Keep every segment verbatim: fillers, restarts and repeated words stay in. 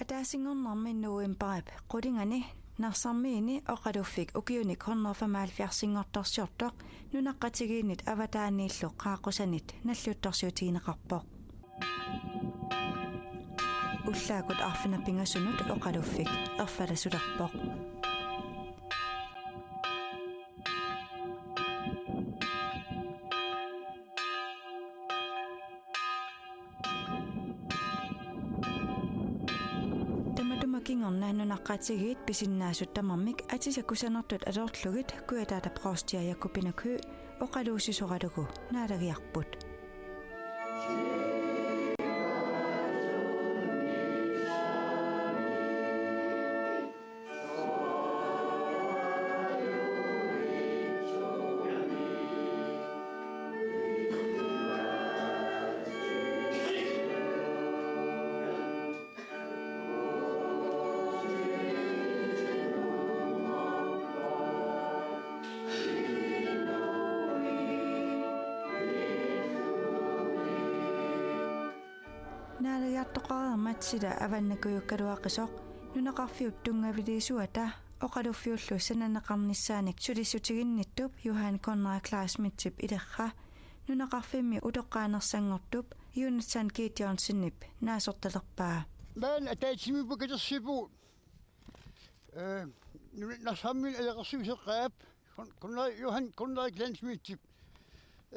Ataasinngornermi novembarip qulinganni Narsarmiini oqaluffik ukiunik hundrede femoghalvfjerdsinngortorsiortoq nunaqqatigiinnit avataaniillu qaaqqusanit nalliuttorsiutigineqarpoq. Ullaakkut arfineq-pingasunut oqaluffik erfalasulerpoq. Tamatuma kingorna nunaqqatigiit pisinnaasut tamarmik atisat kusanartut atorlugit Kujataata provstiaa Jakobinuk Høegh oqaluussisoralugu naalagiarput. Naalagiartoqareermat sila avannakujukkaluaqisoq nunaqarfiup tunngaviliisuata oqaluffiullu sananeqarnissaanik sulissutiginnittup Johan Conrad Kleinschmidtip ilerra nunaqarfimmi utoqqaanersanngortup Jonathan Gideonsenip naasortalerpaa. Maan ataatsimiippoq katersiippugut. Ee, nuna-, Narsarmiini ajoqersuisoqaap Kun-, Kunnar-, Johan Conrad Kleinschmidtip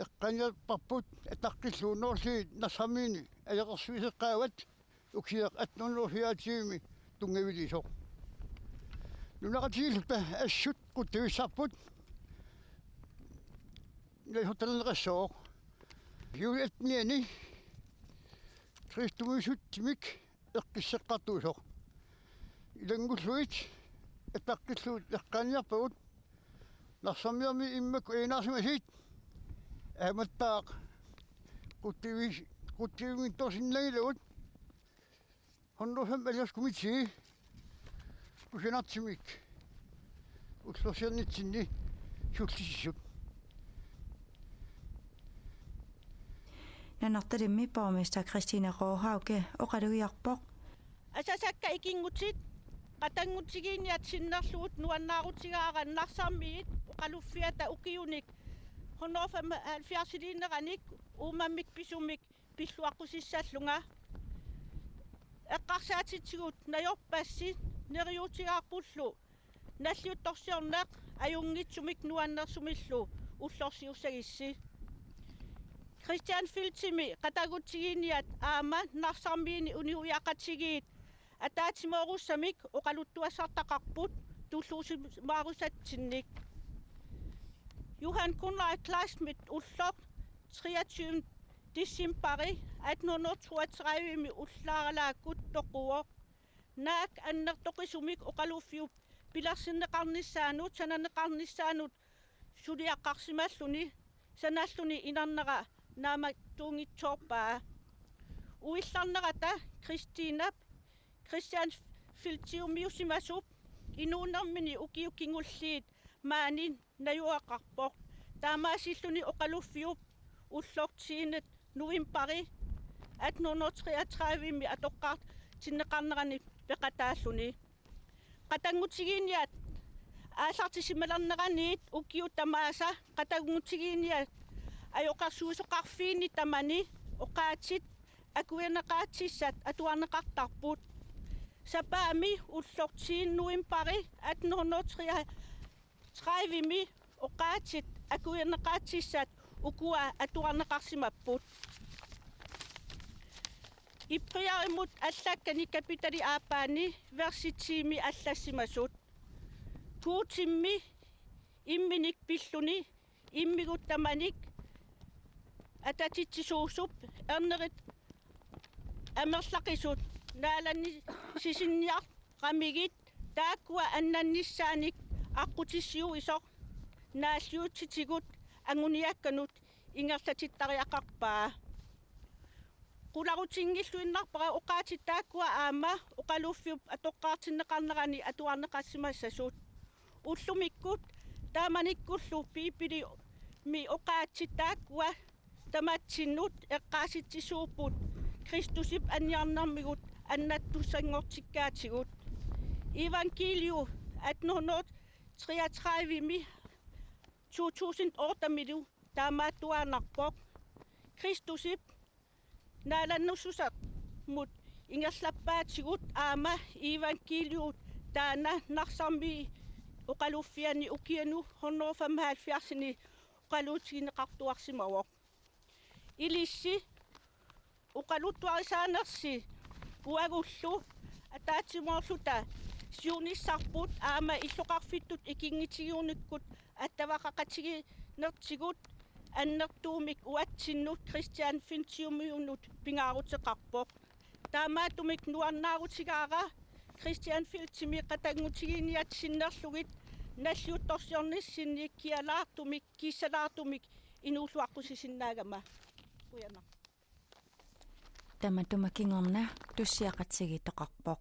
eqqaaniarparput ataqqillugu Noorliit Narsarmiini ajoqersuisoqaavat ukiaq atten hundrede fireogtyve-mi tunngaviliisoq. Nunaqqatigiilluta assut quttavissarput naasortalerneqassooq. Juuli attenianni kristumiusutsimik eqqisseqqartuusoq. Ilanngullugit ataqqillugit eqqaaniarpagut Narsarmiarmi immakkut ajunaarsimasut aammattaaq quttivis-, quttivinngitsoorsinnaanngilagut hundrede femoghalvfjerds komiti kusanartumik ullorsiornitsinni sullissisut. Nanortalimmi borgmester Christine Råhauke oqalugiarpoq. Asasakka ikinngutit qatanngutigiinniat sinnerlugu nuannaarutigaara Narsarmiit oqaluffiata ukiunik hundrede femoghalvfjerdsiliineranik uumammik pisumik pilluaqqusissallunga. Eqqarsaatitsigut najorpassi neriuutigaarpullu nalliuttorsiorneq ajunngitsumik nuannersumillu ullorsiussagissi. Christian Feltimi qatanngutigiinniat aamma Narsarmiini uniguiaqatigiit ataatsimoorussamik oqaluttuassartaqarput tulluusimaarusatsinnik. Johan Conrad Kleinschmidt ulloq treogtyvende decembari atten hundrede toogtredive-mi ullaaralaakkut toquvoq. Naak annertoqisumik oqaluffiup pilersinneqarnissaanut, sananeqarnissaanut suliaqqarsimalluni, sanalluni inernera naammattuunngitsoorpaa. Uillarnerata Kristinap Christian Feltiumiusimasup inuunermini ukiut kingulliit maani najugaqarpoq. Taamaasilluni oqaluffiup ulloq tiende novembari atten hundrede treogtredive-mi atoqqaartinneqarnerani peqataalluni. Qatanngutigiinniat aallartissimalerneraniit ukiut tamaasa qatanngutigiinniat ajoqersuisoqarfiini tamani oqaatsit akuerineqaatsissat atuarneqartarput. Sapaammi ulloq tiende novembari atten hundrede treogtredive-mi oqaatsit akuerineqaatsissat ukua atuarneqarsimapput. Ibriarimut allakkani kapitali aappaani versi ti-mi allassimasut. Guutimmi imminik pilluni immigut tamanik atatitsisuusup ernerit amerlaqisut naalannisisinniarnagit taakkua annannissaanik aqqutissiuisoq naalliuutitigut anguniakkanut ingerlatittariaqarpaa. Qularutinngilluinnarpara oqaatsit taakkua aamma oqaluffiup atoqqaartinneqarnerani atuarneqarsimassasut. Ullumikkut taamanikkullu Biibilimi oqaatsit taakkua tamatsinnut eqqaasitsisuupput Kristusip anniarnermigut annattussanngortikkaatigut. Evangeliu atten hundrede treogtredive-mi to tusind otte-milu taamaattuaannarpoq. Kristusip naalannussusermut ingerlappaatigut aamma evangeliu taanna Narsarmii oqaluffiani ukianut hundrede femoghalvfjerdsini oqaluutigineqartuarsimavoq. Ilissi oqaluttuarisaanersi uagullu ataatsimoorluta siunissarput aamma illoqarfittut ikinngutigiunikkut attaveqaqatigiinnertigut annertuumik uatsinnut Christian Feltiumiunut pingaaruteqarpoq. Taamaattumik nuannaarutigaara Christian Feltimi qatanngutigiinniat sinnerlugit nalliuttorsiornissinni kialaartumik kiissalaartumik inuulluaqqusisinnaagama. Qujanaq. Tamatuma kingorna tussiaqatigiittoqarpoq.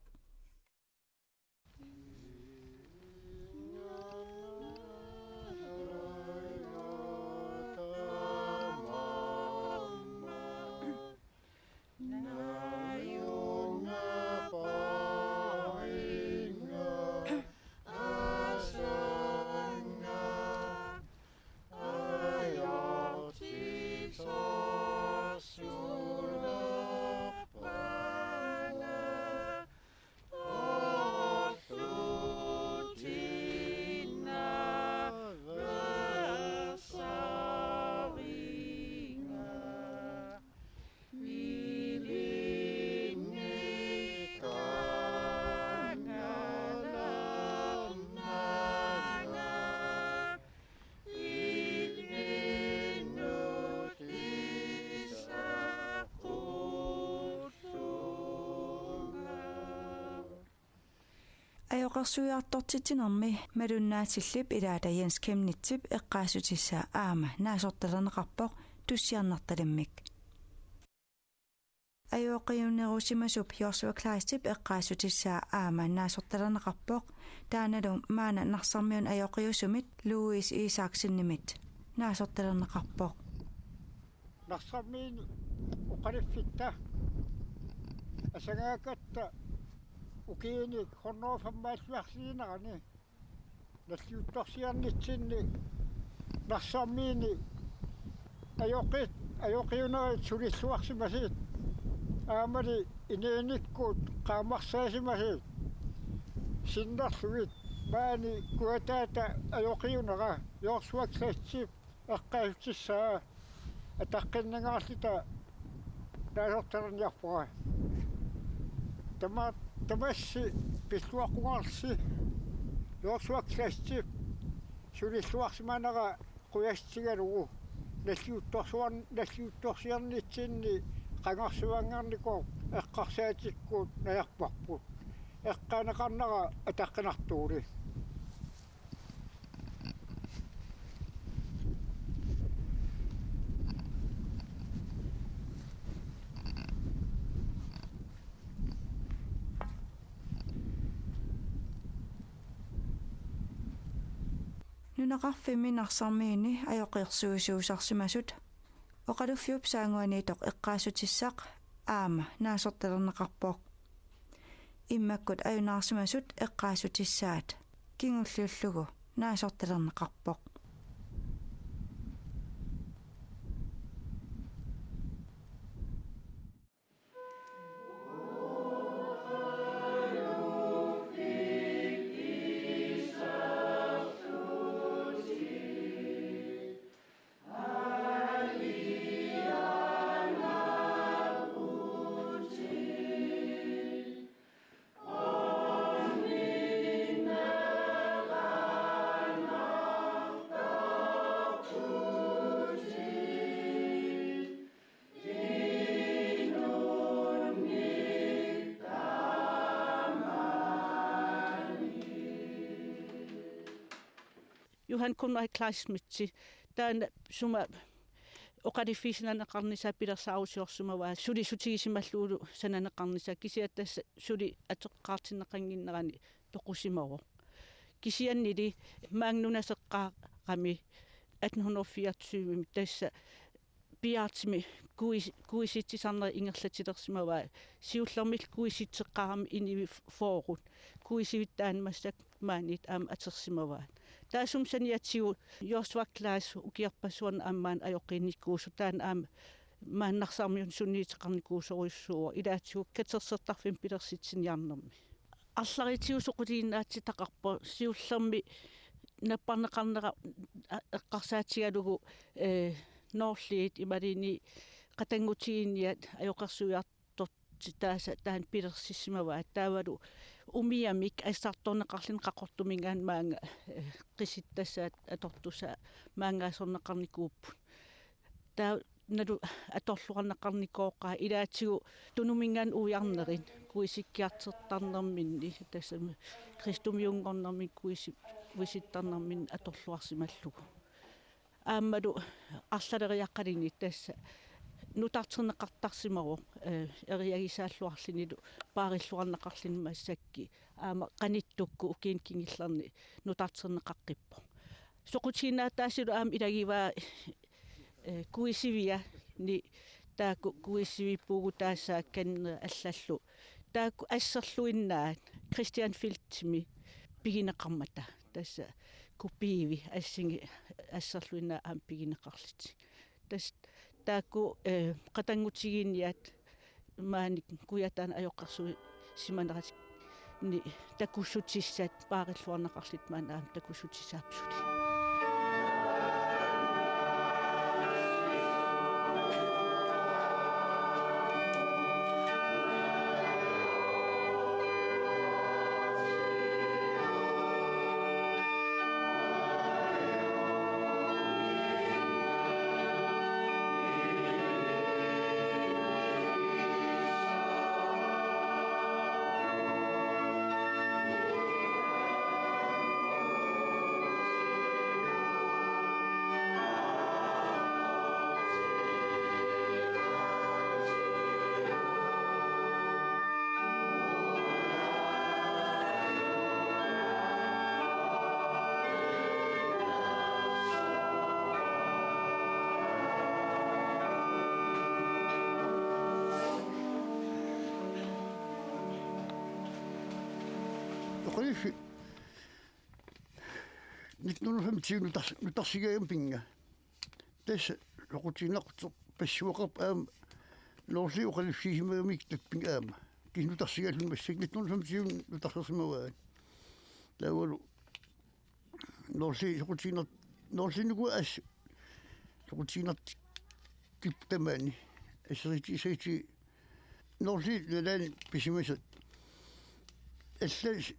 Ajoqersuiartortitsinermi malunnaatillip ilaata Jens Chemnitzip eqqaassutissaa aamma naasortalerneqarpoq tussiarnertalimmik. Ajoqiunerusimasup Joshua Kleistip eqqaassutissaa aamma naasortalerneqarpoq, taannalu maanna Narsarmiunut ajoqiusumit Louis Isaksenimit naasortalerneqarpoq. Narsarmiini oqaluffitta asagaakkatta ukiuni hundrede femoghalvfjerds-iinerani nalliuttorsiornitsinni Narsarmiini ajoqi-, ajoqiunerit sulilluarsimasut aammali inuunikkut qaammarsaasimasut sinnerlugit maani kujataata ajoqiunera Joshua Kleistip eqqaassutissaa ataqqinningaarluta naasortalerniarpara. Tama-, tamassi pilluaqqungaarlusi Joshua Kleistip sulilluarsimanera qujassutigalugu nalliuttorsuar-, nalliuttorsiornitsinni qangarsuanngornikoq eqqarsaatikkut najorparput. Eqqaaneqarnera ataqqinartuuli. Nunaqarfimmi Narsarmiuni ajoqersuisuusarsimasut oqaluffiup saanguaniittoq eqqaassutissaq aamma naasortalerneqarpoq. Immakkut ajunaarsimasut eqqaassutissaat kingulliullugu naasortalerneqarpoq. Johan Konrad Kleinschmidt, taanna suna oqaluffigisinaneqarnissaa pilersaarusiorsimavaa sulisutigisimallugu sananeqarnissaa, kisianni tassa suli atoqqaartinneqannginnerani toqusimavoq. Kisiannili maanga nunaseqqaarami atten hundrede fireogtyve-mi tassa piaartumik kuis-, kuisitsisarneq ingerlatilersimavaa. Siullermillu kuisitseqqaarami inuit fyrre. Kuisivit taanna massakkut maaniittut aamma atorsimavaat. Taassuma saniatigut Joshua Klaas ukiorpassuarni aamma maani ajoqinnikuusoq, taanna aamma maani Narsarmiunut sunniuteqarnikuusorujussuuvoq, ilaatigut katersortarfimmik pilersitsiniarnermi. Arlaritigut soqutiginnaatsitaqarpoq, siullermik napparneqarnera a-, eqqarsaatigalugu, ee, Noorliit imaluunniit qatanngutigiinniat ajoqersuiartortitaasa taanna pilersissimavaat, taavalu umiamik assartorneqarluni Qaqortuminngaanniit maanga, ee, qisittassaat atortussat maangaasorneqarnikuupput. Taava nalu atorluarneqarnikooqaat, ilaatigut Tunuminngaanniit uiarnerit kuisikkiartortarnerminni, tassami kristumiunngornermini kuisi-, kuisittarnerminni atorluarsimallugu. Aammalu arlaleriaqqaluni tassa nutarterneqartarsimavoq, ee, eriagisaalluarlunilu paarilluarneqarluni massakkut, aamma qanittukkut ukiuni kingullerni nutarterneqaqqippoq. Soqutiginnaataasut aamma ilagivaa, ee, kuisiviani, taakku kuisivit puugutaassaat kannerit allallu. Taakku asserluinnaat Christian Feltimi pigineqarmata. Tassa kopiivit assingi asserluinnaat aamma pigineqarlutik. Tassa taakku, ee, qatanngutigiinniat maani Kujataani ajoqersuisimaneratik ni takussutissat paarilluarneqarlutik maani aamma takussutissaapput suli. Oqaluffi nitten hundrede og femogtyve nutars-, nutarsigaangama pinnga. Tassa soqutiginnaqquttoq passuaqarpoq aamma Noorliit oqaluffiusimagamigit tappinga aamma. Kisianni nutarsigaalluni massakkut nitten hundrede og femogtyve nutarsersimavaat. Taavalu Noorliit soqutiginnar-, Noorliit nuku assut soqutiginnartikkippoq tamaani. Assersuutit, assersuutit Noorliit nalaani pisimasat. Alla s-,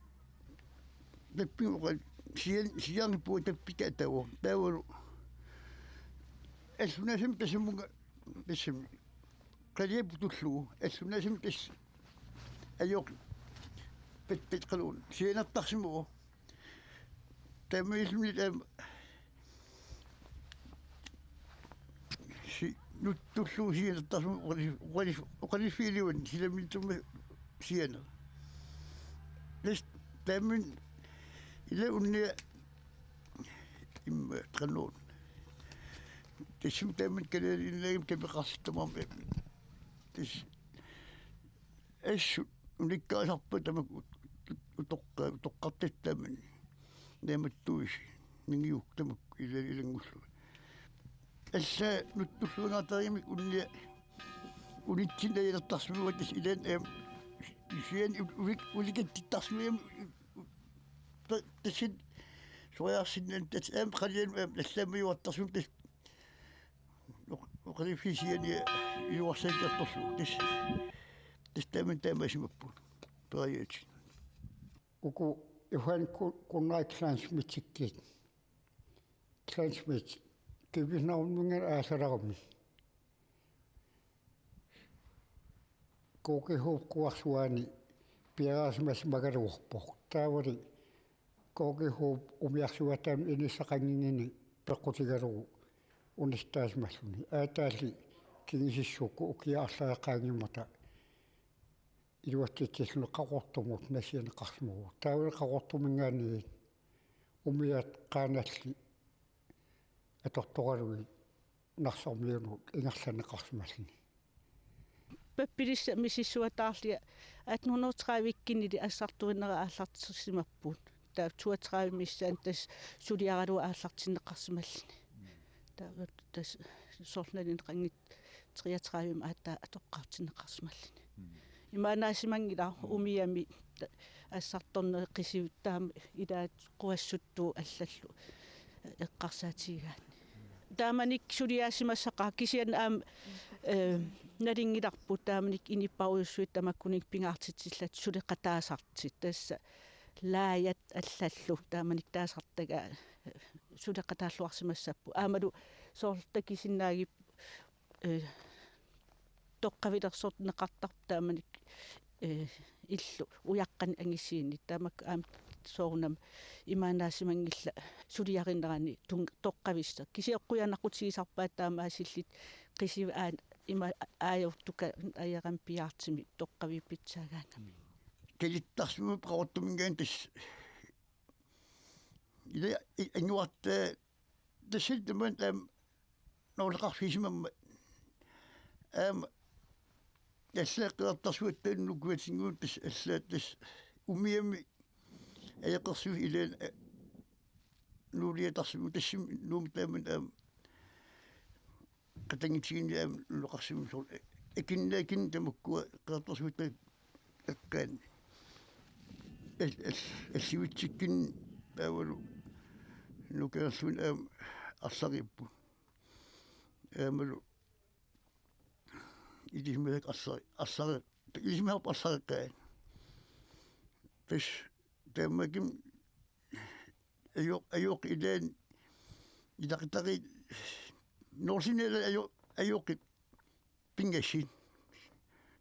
tappinga oqal-, sian-, sianerput tappikka atagu. Taavalu. Allunaasami tasamunga tassami. Qaliapput tullugu. Allunaasami tassa. Ajoq. Pettet qalun. Sianertarsimavoq. Taamaalilluni aamma si-, nuttullugu sianertarsimavoq oqali-, oqali-, oqaluffiup iluani silaminnermik sianeq. Tassa taamani ila unnia immaqa qanoq. Tassami taamani kalaaliinnagami kapeqarsittamaarmi. Tassa assut unikkaasarput tamakku ut-, utoqqa-, utoqqartatta taamani. Naammattuisi. Ningiuk tamakku ila-, ilanngullugit. Alla nuttulluinnaartaramik unnia unitsinni ajulertarsimavoq tassa ilaanni aamma. Sian u-, ulik-, ulikattittarsimagami ta-, tassa soriarsinnaani tassa aamma qalianut aamma allaammajuartarsimavoq tassa. Oq-, oqaluffiup sianiat iluarsaakkiartorlugit. Tassa, tassa taamani taamaasimapput. Periaatit. Uku Johan Ku-, Gunnar Kleinschmidtikkut. Kleinschmidt. Københavniminngaanniit aallalerami. K G H-p kuarsuaani piareersimasimagaluarpoq. Taavali K G H-p umiarsuataanut inissaqanngikkunik peqqutigalugu unissitaasimalluni. Aataalli kingusussuukkut ukiaq arlariaqqaanngimmata iluatsitsilluni Qaqortumut nassiunneqarsimavoq. Taavali Qaqortuminngaanniit umiat qaannalli atortoralugit Narsarmiunut ingerlanneqarsimalluni. Pappilissat misissuataarlugit attenhundredetredive-kkinnili assartuinnera aallartissimapput. Taava toogtredive missaani tassa suliaralugu aallartinneqarsimalluni. Taava tassa soorlu nalineqanngitsoq treogtredive aatsaat atoqqaartinneqarsimalluni. Imaannaasimanngilaq umiami ta-, assartornerit qisivit taama ilaat quassuttuut allallu eqqarsaatigigaanni. Taamani suliaasimassaqaaq kisianni aamma, eh, nalunngilarput taamani inuppassuit tamakkuninnga pingaartitsillutik suleqataasartut tassa laajat allallu taamani taasartagaat, eh, suleqataalluarsimassapput. Aammalu soorlu takusinnaagipput, eh, toqqavilersorneqartarput taamani, eh, illup ujaqqanik angisuunik tamakku aamma soorunami imaannaasimanngillat suliarinerani tun-, toqqavissaq. Kisianni qujanaqutigisarpaat taamaasillutik qisivit aana ima aajortuka ajarami piaartumik toqqaviit pitsaagaangamik. Kalittarsimammat Qaqortuminngaanniit tassa ila i-, inguarta tassani tamaani aamma noorleqarfigisimammat aamma allaat Qeqertarsuattaanut nukuatinnguunik tassa allaat tassa umiami ajoqersuisut ilaanni, eh, nuuliatarsimammat tassami Nuummi taamani aamma qatanngutigiinni aamma nunaqarsimammat soorlu akunnerup akunnera tamakkua Qeqertarsuattaat eqqaanni. Al-, al-, allivitsikkunni taavalu nukanerluunniit aamma arlariipput. Aammalu ilisimasakka arlari-, arlari-, ilisimasakka arlareqqaat. Tassa taamaakkami ajo-, ajoqi ilaanni ilaqutariit North Sea-mi ajo-, ajoqi pingasut.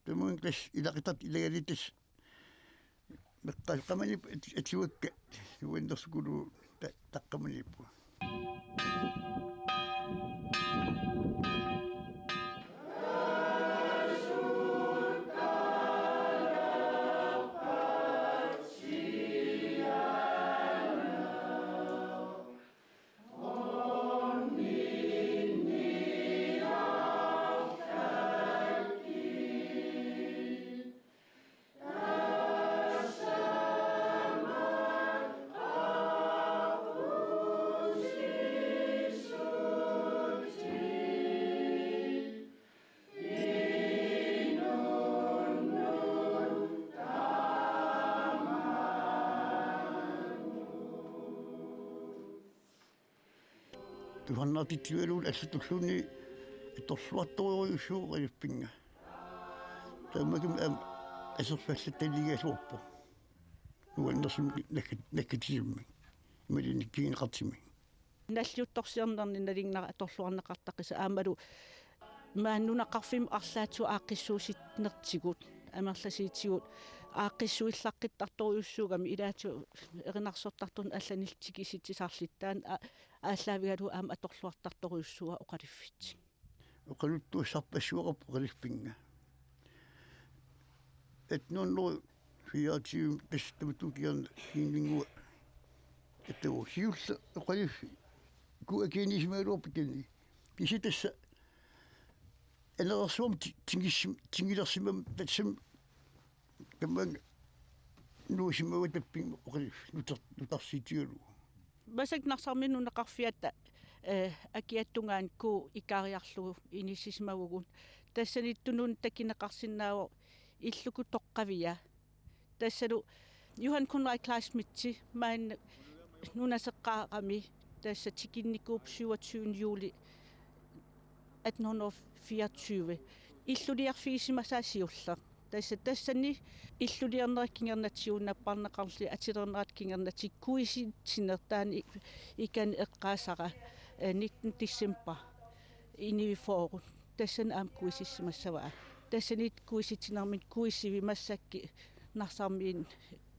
Tamanna tassa ilaqutartut ilagalugit tassa meqqaqqamani at-, atuakkat nuannersukuluupput ta-, taqqamaniipput. Tusarnaartitsigalugu allatulluunniit atorluartorujussuuvoq oqaluffinnga. Taamaakkami aamma aserfallataligaluarpoq. Nuannersumik nakkat-, nakkatisimmik. Imaluunniit kiineqartimik. Nalliuttorsiornerni nalunngilara atorluarneqartaqisaq aammalu maani nunaqarfimmi arlaatigut aaqqissuussinertigut amerlasuutigut aaqqissuillaqqittartorujussuugami ilaatigut erinarsortartunut allanillu tikisitsisarlutik taanna a-, aallaavigalugu aamma atorluartartorujussuuara oqaluffik. Oqaluttuassarpassuaqarpoq oqaluffinnga. Attenhundrede fireogtyve tassa tamatuma kingorna kiinninnguaq. Atuarlu siulleq oqaluffikkut akiiniissimagaluarput kani. Kisianni tassa anereersuarmik ti-, tingissum-, tingilersimam tassami tamaanga nuusimavaa tapping oqaluffik nutar-, nutarsiutigalugu. Massakkut Narsarmiunut nunaqarfiata, eh, akiata tungaanut kuup ikaariarlugu inissisimavugut. Tassani tununnik takuneqarsinnaavoq illukkut toqqavia. Tassalu Johan Conrad Kleinschmidt maani nunaseqqaarami tassa tikinnikuuvoq syvogtyvende juli attenhundrede fireogtyve. Illuliorfigisimasaa siulleq. Tassa tassani illuliornerat kingornatigooq napparneqarluni atulernerata kingornatigut kuisitsineq taanna i-, ikani eqqaasara, eh, nitten december inuit fyrre. Tassani aamma kuisissimassavaa. Tassani kuisitsinermi kuisivik massakkut Narsarmiunut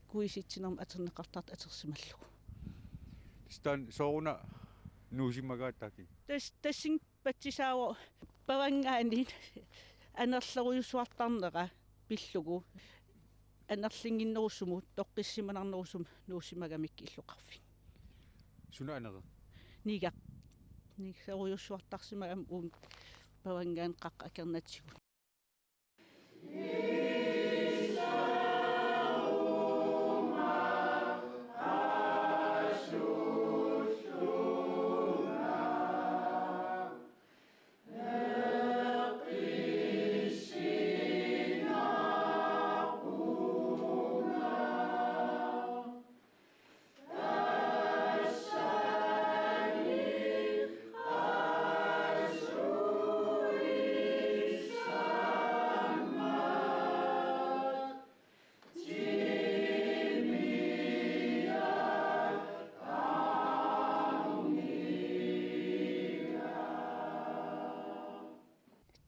kuisitsinermik atorneqartartut atorsimallugu. Tassa taanna sooruna nuusimagaat taakku? Tas-, tassani patsisaavoq pavanngaanniit anerlerujussuartarnera pillugu anerlinnginnerusumut toqqissimanarnerusumut nuusimagamikku illoqarfik. Suna anereerpoq? Niga. Nigsorujussuartarsimapput aamma uunga pavanngaanni qaqqa akornatigut.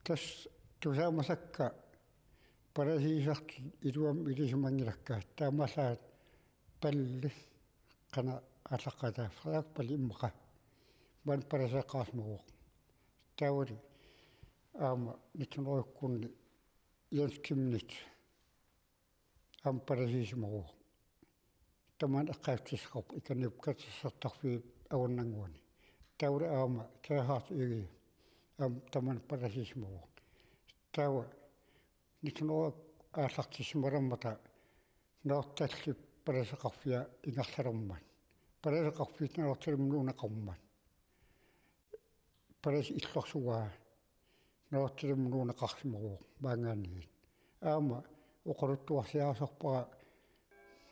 Tassa tusaamasakka palasiisartut iluamik ilisimanngilakka, taamaallaat Palli, qanoq aallaqqaataaffigiuk, Palli immaqa maani palaseeqqaarsimavoq. Taavali aamma nitten hundrede-kkunni Jens Chemnitz aamma palasiisimavugut. Tamanna eqqaassutissaqarpoq, ikaniippoq katersortarfiit avannannguani. Taavali aamma Gerhard Egede aamma tamanna palasiisimavugut. Taava nitten hundrede aallartissimalammata Nanortallip palaseqarfia ingerlalermat, palaseqarfiit Nanortalimmut nuunneqarmat, palasit illorsugaat Nanortalimmut nuunneqarsimavoq maanngaanniit. Aamma oqaluttuarsiarisarpara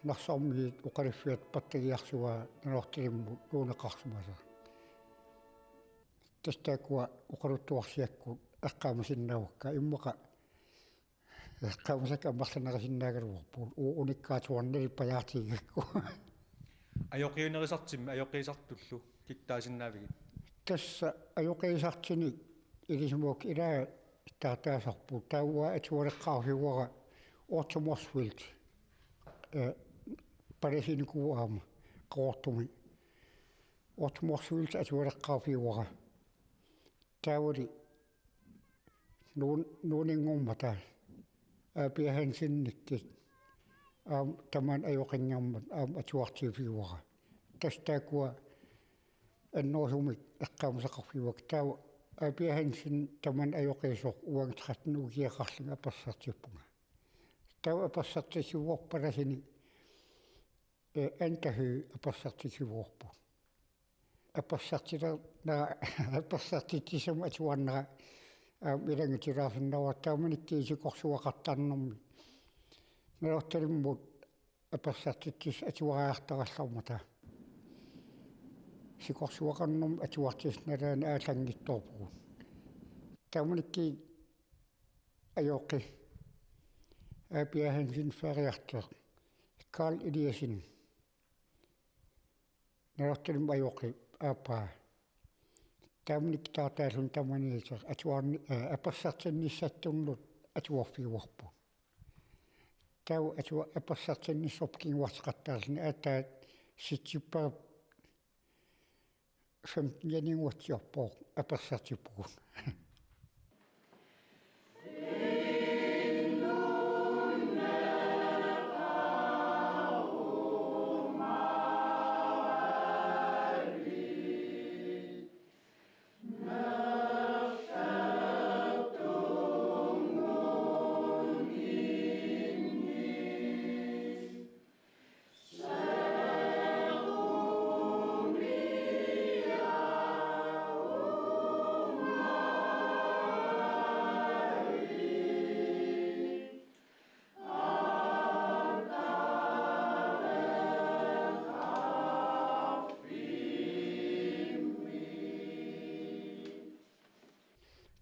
Narsarmiit oqaluffiata pattagiarsugaa Nanortalimmut nuunneqarsimasoq. Tassa taakkua oqaluttuarsiakkut eqqaamasinnaavakka, immaqa eqqaamasakka amerlanerusinnaagaluarpugut, u-, unikkaat suarnali pajaartigigakku. Ajoqiunerisartimmi ajoqiisartullu kittaasinnaavigit? Tassa ajoqiisartinik ilisimavakka, ilaa taartaasarput. Taava atualeqqaarfiuara Otto Motzfeldt, eh, palasiinikuuvoq aamma Qaqortumi. Otto Motzfeldt atualeqqaarfiuara. Taavali nuun-, nuuninngormata Aapia Hansenikkut aamma tamanna ajoqinngormat aamma atuartigiiffigaara. Tassa taakkua annerusumik eqqaamasaqarfigaakka. Taava Aapia Hansen tamanna ajoqiisoq uanga tretten ukiaqarlunga apersortippunga. Taava apersortissivuarput palasini, eh, Anda Høegh apersortissivuarput. Apersortiler-, na-, apersortitsissamut atuarnera aamma ilanngutilaarsinnaavara, taamanikkut sikorsuaqartarnermi Nanortalimmut apersortitsissut atuariartarallarmata. Sikorsuaqarnermut atuartissat nalaani aallanngitsoorpugut. Taamanikkut ajoqi Aapia Hansen feriartoq Karl Eliassen Nanortalimmut ajoqi aappaa. Taamanikkut taartaalluni tamaniittoq atuarni-, eh, apersortinnissattunnut atuarfigivarput. Taava atua-, apersortinnissaat kinguarteqattaarluni aatsaat september femten januatsiarpooq apersortippugut.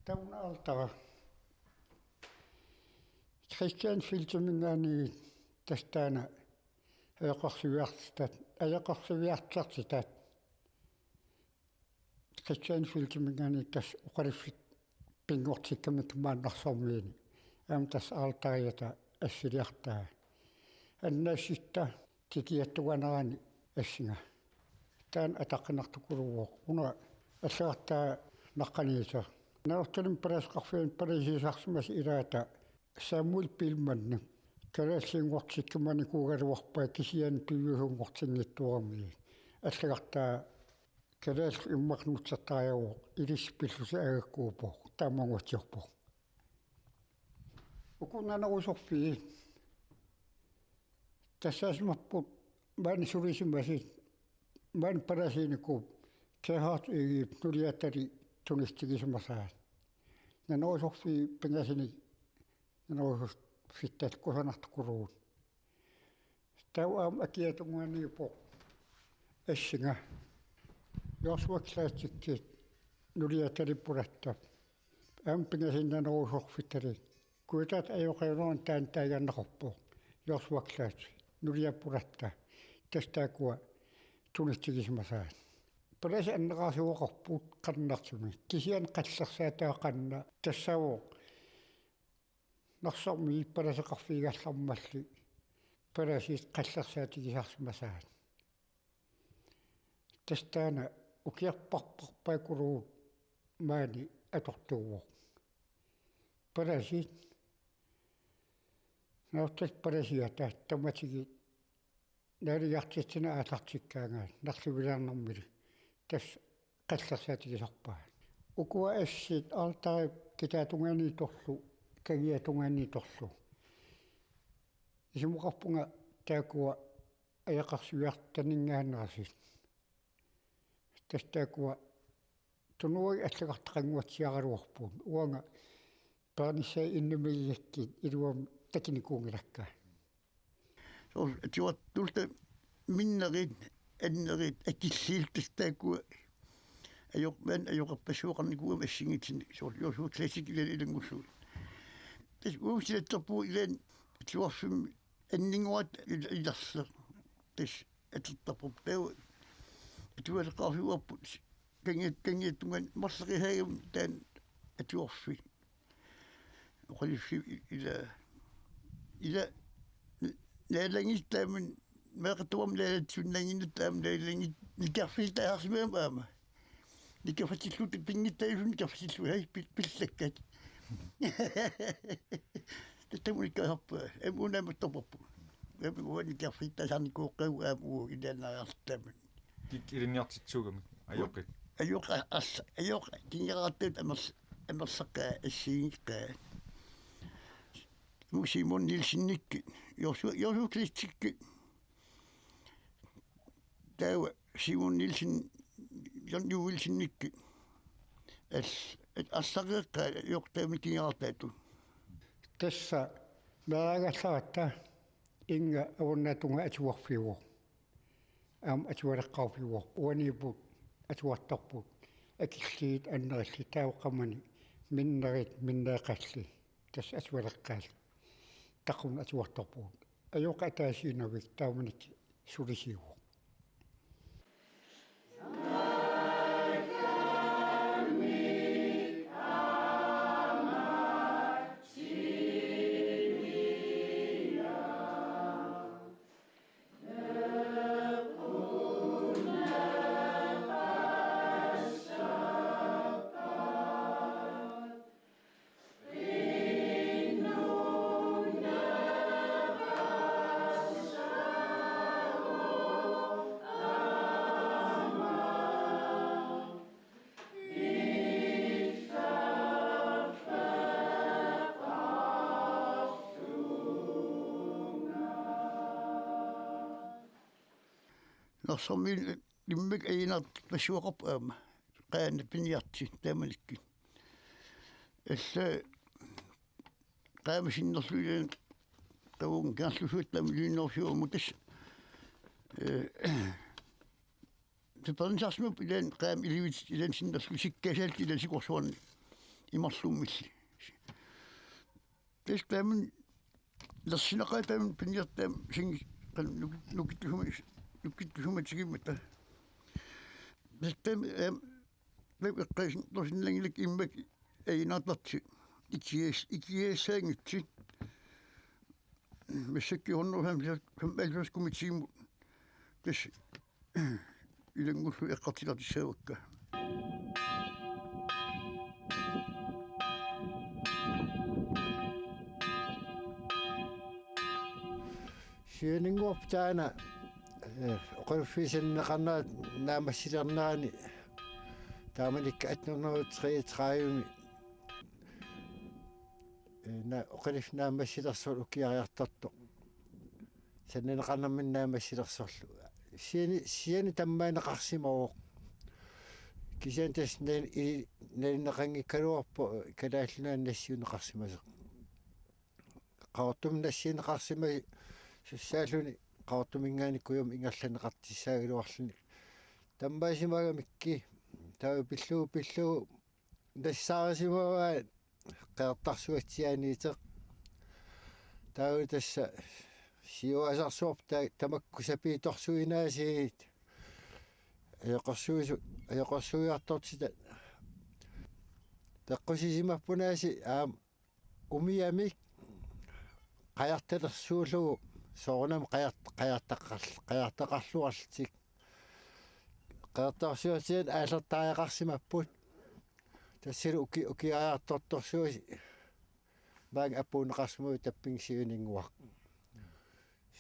Taanna altara. Kristian Feltiminngaanniit tassa taanna ajoqersuiartitat, ajoqersuiartitat. Kristian Feltiminngaanniit tassa oqaluffik pinngortikkamikku maani Narsarmiuni. Aamma tassa altariata assiliartaa. Annaasitta tikiattuganerani assinga. Taanna ataqqinartukuluuvoq. Una allagartaa naqqaniittoq. Nanortalimmi palaseqarfiani palasiisarsimasut ilaata Samuel Biilmanni. Kalaallinngortikkumanikuugaluarpaa kisianni piviusunngortinngitsooramiuk. Allagartaa Kalaallit immaqa nutsertariaqarpoq, ilissi pillusi agakkuuppoq, taamaannguatsiarpoq. Uku nanerusorfiit tassaasimapput maani sulisimasut, maani palaasiinikuupput Gerhard Egedep nuliatali tunistigisimasaat. Nanerusorfiit pingasunik nanerusorfittallu kusanartukuluupput. Taava aamma akia tungaaniippoq assinga. Joshua Classic-ip nuliatali pulatta. Aamma pingasunik nanerusorfittalik. Kujataata ajoqiunerup taanna taaginnarpoq. Joshua Classic nuliap pulatta. Tassa taakkua tunistigisimasaat. Palasit anneqarsivoqarput qannarsumik. Kisianni qallersaataat qanoq tassaavoq. Narsarmi palaseqarfigigallarmalli palasit qallersaatigisarsimasaat. Tassa taanna ukiorparparpaakkuluuvoq maani atortuuvoq. Palasit nauttat palasiata tamatigut naaligartitsina aallartikkaangaat narluvilaarnermili tassa qallersaatigisarpaat. Ukua assit altarip kitaatungaaniittorlu, kangiatungaaniittorlu. Isumaqarpunga taakkua ajaqarsuiartaninngaanneersut. Tassa taakkua tunuagit allagartaqannguatsiaraluarput. Uanga peernissaa innimigigakkit iluamik takunikuunngilakka. Soorlu atuartulluta minnerit, annerit, akilliit tassa taakkua ajoq-, maani ajoqerpassuaqarnikuugamik assigiinngitsunik. Soorlu Joshua Classic ilaanni ilanngullugu. Tassa uagut silattorpugut ilaanni atuarfimmi anninnguat il-, ilarleq. Tassa atortarparput taava atualeqqaarfiuarput kangiat-, kangiatungaani marloqisaagami taanna atuarfik. Oqaluffiup ila, ila naalagit taamani meeqqat tamarmik naalatsuinnanngillat taama naalagit nikerfittaasarsimagami aamma. Nikerfatsillutik pinngitsaaliissummik nikerfatsillutik haj pil-, pillakkat. Tassami unikkaasarpaa. Aamma una aamma atorparput. Aamma uanga nikerfittaasarnikuuvoq aamma uagut ilaannaariarluta taamani. Kikkut ilinniartitsisuugamik ajoqit. Ajoq a-, arsa-, ajoq kinguaattuut amerl-, amerlaqaat assigiinngeqaat. Uagut Simon Nielsenikkut. Joshua, Joshua Classic-ikkut. Taava Simon Nielsen, Jan Joelsenikkut. Al-, al-, arlaqaat ajoq taamani kinguaattuut. Tassa meeraagallaratta Inga avannaata tungaa atuarfiuvoq. Aamma atualeqqaarfiuvoq. Uaniipput atuartarput. Akilliit annerillit taava qamani minnerit minneeqallit. Tassa atualeqqaallit. Takuneq atuartarpugut. Ajoqi ataasiinnavik taamanikkut sulisiuvoq. Narsarmiit immaqa ajunaartorpassuaqarpoq aamma. Qaanap piniartut taamanikkut. Alla qaamasinnerluilan qavungaarlusuut taama ilinniarsiuarmut tassa. Eh, Tapernisarsimap ilan qaammat ilivitsoq ilan sinnerlugu sikkasaat ilan sikorsuarnik imarlummilli. Tassa taamani nersinaqaaq taamani piniartut taama singi qan nuki-, nukittusuma-, nukittusumatigimmata. Tassa taama, ehm, taama eqqaasin-, torsinnanngilakka immaqa ajunaartartut ikias-, ikiassaanngitsut. Massakkut hundrede femoghalvfems komiteemut tassa ilanngullugu eqqartugassavakka. Sianinnguarput taanna eh, oqaluffiit sananeqarnerat naammassilernerani taamanikkut atten hundrede treogtredive-mi, eh, na-, oqaluffik naammassilersorlu ukiariartortoq. Sananeqarnermini naammassilersorlu. Siani, siani tammaaneqarsimavoq. Kisianni tassa nal-, i-, nalineqanngikkaluarpoq Kalaallit Nunaanni nassiunneqarsimasoq. Qaqortumi nassiunneqarsimasussaalluni Qaqortuminngaanniit Kujamut ingerlanneqartussaagaluarluni. Tammaasimagamikkit taava pillugu, pillugu nassaarisimavaat Qeqertarsuatsiaaniittoq. Taava tassa siuaasarsuarput ta-, tamakku sapiitorsuinaasiit ajoqersuisu-, ajoqersuiartortitat peqqusisimapput aasiit aamma umiamik qajartalersuullugu soorunami qajart-, qajartaqar-, qajartaqarluarlutik. Qeqertarsuatsiaat aallertariaqarsimapput. Tassalu uki-, ukiariartortorsuusi maanga apuunneqarsimavoq tapping siuninnguaq.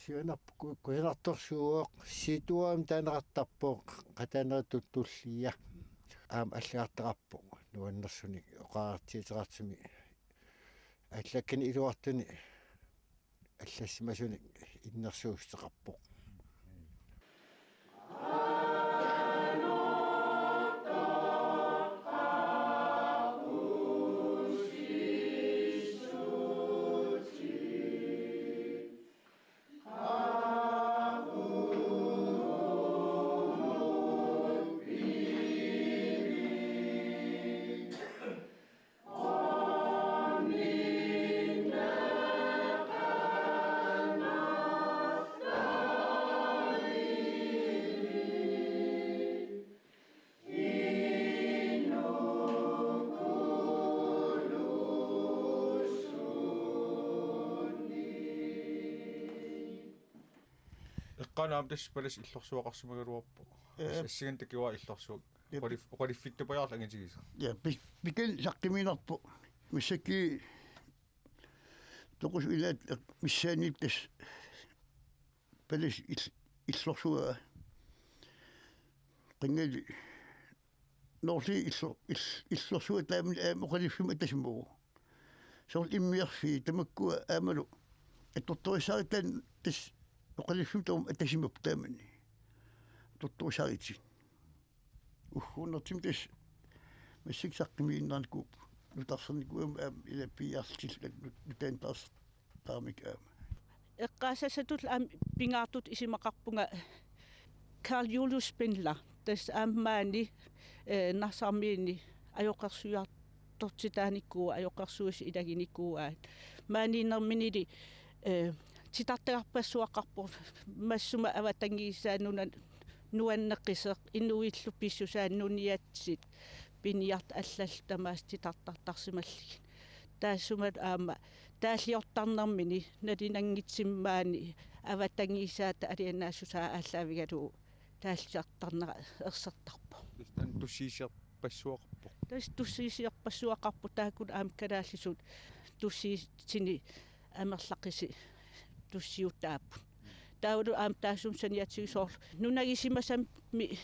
Siunerpoq ku-, kusanartorsuuvoq, siituaam taaneqartarpoq, qataaneritut tullia. Aamma allagartaqarpoq nuannersunik oqariartuuteqartumik. Allakkani iluartuni allassimasunik innersuussuteqarpoq. Eqqaani aamma tassa palasip illorsuaqarsimagaluarpoq. Ee. Assigiinngitsunik takuara illorsuaq. Jep. Oqalif-, oqaluffittupajorlu angitigisaq. Ja, pi-, pikan saqqummiinnarpoq. Massakkut toqusut ilaat eq-, missaanniittut tassa palasip ill-, illorsuaq. Qingali Noorli illo-, ill-, illorsuaq taamani aamma oqaluffimmi atasimavoq. Soorlu immiarfiit tamakkua aammalu attortorissaarutit tassa oqaluffimmi taama atasimapput taamani. Attortorissaarutit. Ugguunnertigut tassa massakkut saqqummiinnarnikuupput. Nutarsarnikuugamik aamma ilappiarlutillu nut-, nutaamik taarsertaramik aamma. Eqqaasassatut aamma pingaartutut isumaqarpunga Carl Julius Spindler, tassa aamma maani, eh, Narsarmiini ajoqersuiartortitaanikuuvoq, ajoqersuisut ilaginikuuaat. Maaniinnerminili, eh, titartagarpassuaqarpoq, massuma avatangiisaa nuna-, nuanneqisoq, inuillu pissusaat nuniatsit piniartut allallu tamaasa titartartarsimallugit. Taassuma aamma taalliortarnermini nalunanngitsumik maani avatangiisaata alianaassusaa aallaavigalugu taalliortarnera ersertarpoq. Tassa taanna tussiusiorpassuaqarpoq. Tassa tussiusiorpassuaqarpoq, taakku aamma kalaallisut tussiutsinik amerlaqisut tussiutaapput. Taavalu aamma taassuma saniatigut soorlu nunagisimasami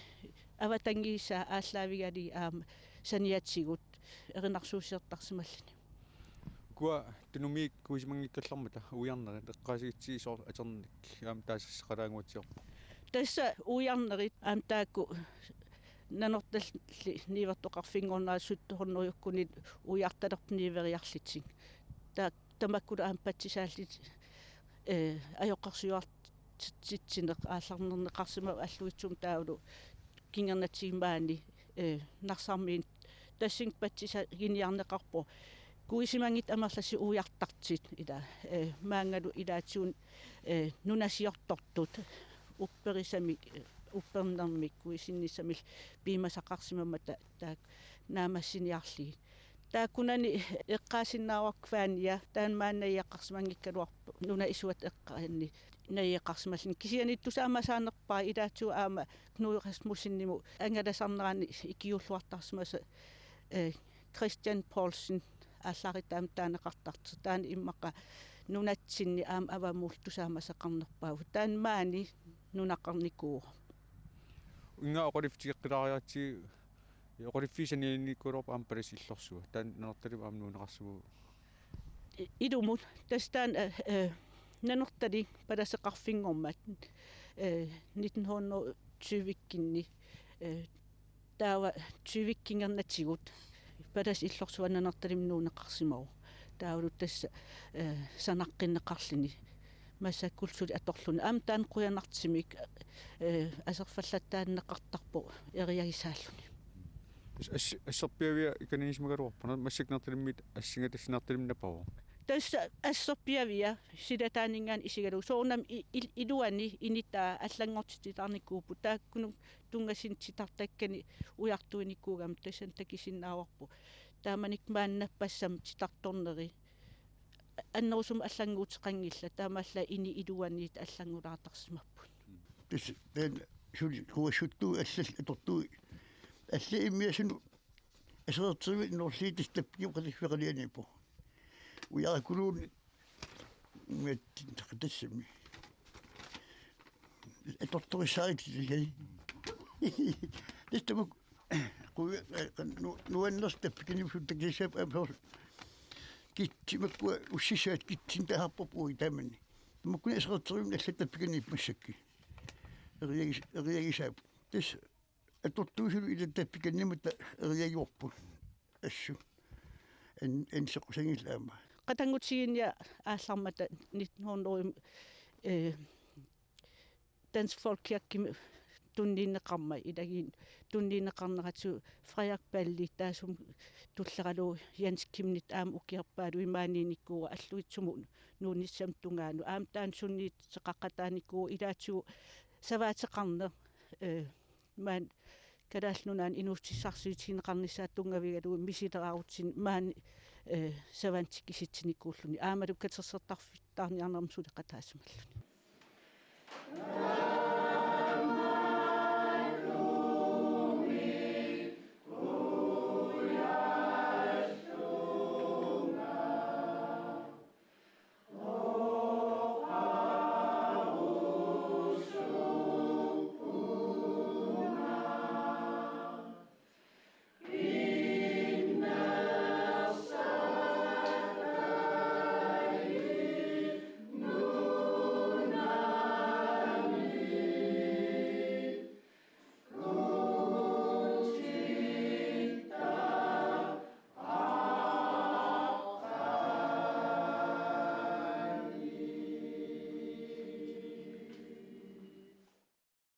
avatangiisaa aallaavigalugit aamma saniatigut erinarsuussiortarsimalluni. Ukua Tunumiit kuisimanngikkallarmata uiarnerit eqqaasigutsigu soorlu atorneq aamma taasassaqalaannguatsiarpoq. Tassa uiarnerit aamma taakku Nanortallip niuertoqarfinnguarnera sytten hundrede-kkunni uiartalerput niueriarlutik. Taak-, tamakkulu aamma patsisaallutik, eh, ajoqersuiartitsineq aallarnerneqarsimavoq Alluitsup taavalu kingornatigut maani, eh, Narsarmiit tassunga patsisaginiarneqarpoq. Kuisimanngitsut amerlasuut uiartartut ila, eh, maangalu ilaatigut, eh, nunasiortortut upperisamik, eh, uppernermik kuisinnissamillu piumasaqarsimammata taakku naammassiniarlugit. Taakkunani eqqaasinnaavara Kvaania, taanna maani najugaqarsimanngikkaluarpoq nunap isuata eqqaani najugaqarsimalluni. Kisianni tusaamasaanerpaaq ilaatigut aamma Knud Rasmussenimut angalasarnerani ikiuulluartarsimasoq, eh, Christian Poulsen aallaaritaamik taaneqartartoq. Taanna immaqa nunatsinni aamma avammullu tusaamasaqarnerpaavoq. Taanna maani nunaqarnikuuvoq. Inga oqaluffigeqqilaariaratsigit, oqaluffiit sanianiikkuugaluarput aamma palasip illorsua. Taanna Nanortalimmi aamma nuunneqarsimavoq. I-, ilumut, tassa taanna, eh, eh, Nanortalik palaseqarfinngormat, eh, nitten hundrede tyve-kkinni, eh, taava tyve-kkinngornatigut palasip illorsua Nanortalimmi nuunneqarsimavoq. Taavalu tassa, eh, sanaqqinneqarluni massakkut suli atorluni. Aamma taanna qujanartumik, eh, aserfallattaanneqartarpoq eriagisaalluni. As-, as-, asserpiavia ikananisimagaluarput, massakkut Nanortalimmit assinga tassa Nanortalimmi napavoq. Tassa asserpiavia silataaninngaanniit isigalugu. Soorunami i-, il-, iluani initaa allanngortititaarnikuupput. Taakkununnga tunngasunut titartakkani ujartuinikuugama tassani takusinnaavarput. Taamanikkut maani nappassammat titartorneri annerusumik allannguuteqanngillat, taamaallaat init iluaniit allanngulaartarsimapput. Tassa taanna suli quassuttut allat atortut, allat immiasunut aserorterivit Norliit tassa tappikimut qaliffeqalianiippoq. Ujarakuluunniit miattaqatassami atortorissaaritillai. Tassa tamakku quja-, eh, nu-, nuannersut tappikaniippoq, takusassaapput aamma soorlu kitsit makkua ussissaat kitsinit taasarparput uagut taamani. Tamakkuninnga aserorterivimmi allat tappikaniippoq massakkut. Eriagis-, eriagisaapput. Tassa atortuusut ila tappikaniimmata eriagivarput. Assut. An-, anseqqusanngillat aamma. Qatanngutigiinniat aallarmata nitten hundrede, eh, Dansk Folkekirkemi tunniunneqarmat, ilagiit tunniunneqarneratigut Frederik Balli taassuma tulleralugu Jens Chemnitz aamma ukiorpaaluit maaniinnikuuvoq Alluitsup nuunnissamut tungaanut. Aamma taanna sunniuteqaqataanikuuvoq ilaatigut savaateqarneq, eh, maani Kalaallit Nunaanni inuussutissarsiutigineqarnissaa tunngavigalugu misileraarutsigu maani, eh, savaatit tikisitsinikuulluni. Aammalu katersortarfittaarniarnermut suleqataasimalluni.